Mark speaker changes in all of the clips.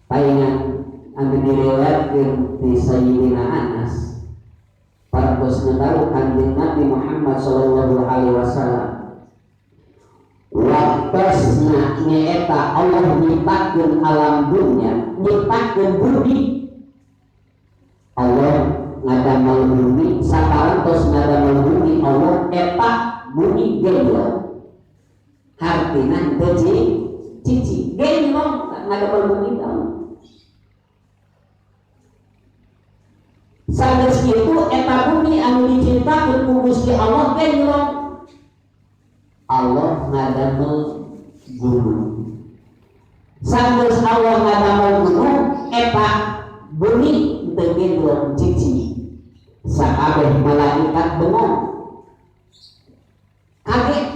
Speaker 1: Paingan anu diriwayatkeun ti Sayyidina Anas, parantos ngadawu Kanjeng Nabi Muhammad sallallahu alaihi wasallam, waktosna nyaeta Allah nyiptakeun alam dunia, nyiptakeun bumi, Allah ngadamel bumi. Saparantos ngadamel bumi Allah, eta bumi gendong, hartina teu cici, gendong ngadamel bumi Allah. Sageus kitu, eta bumi anu diciptakeun ku Gusti Allah gendong, Allah ngadamel gunung. Sageus Allah ngadamel gunung, eta bumi teu gendong, cici. Sakabeh malaikat bengong, kaget,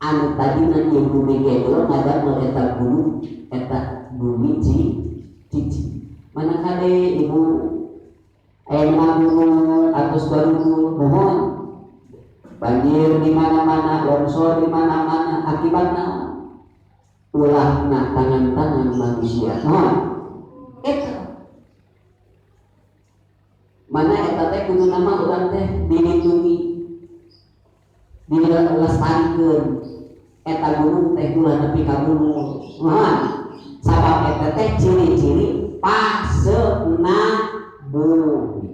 Speaker 1: anu tadina ieu bumi gendong, ngadamel eta gunung, eta bumi cici. Mana kade, Ibu, aya gunung atos baru mohon banjir di mana-mana, longsor di mana-mana, akibatna ulahna tangan-tangan manusia. Mohon eta mana eta teh kudu nama urang teh dilindungi, dilestarikeun eta gunung teh, ulah nepi ka gunung. Mohon, sabab eta teh ciri-ciri paseuna bumi.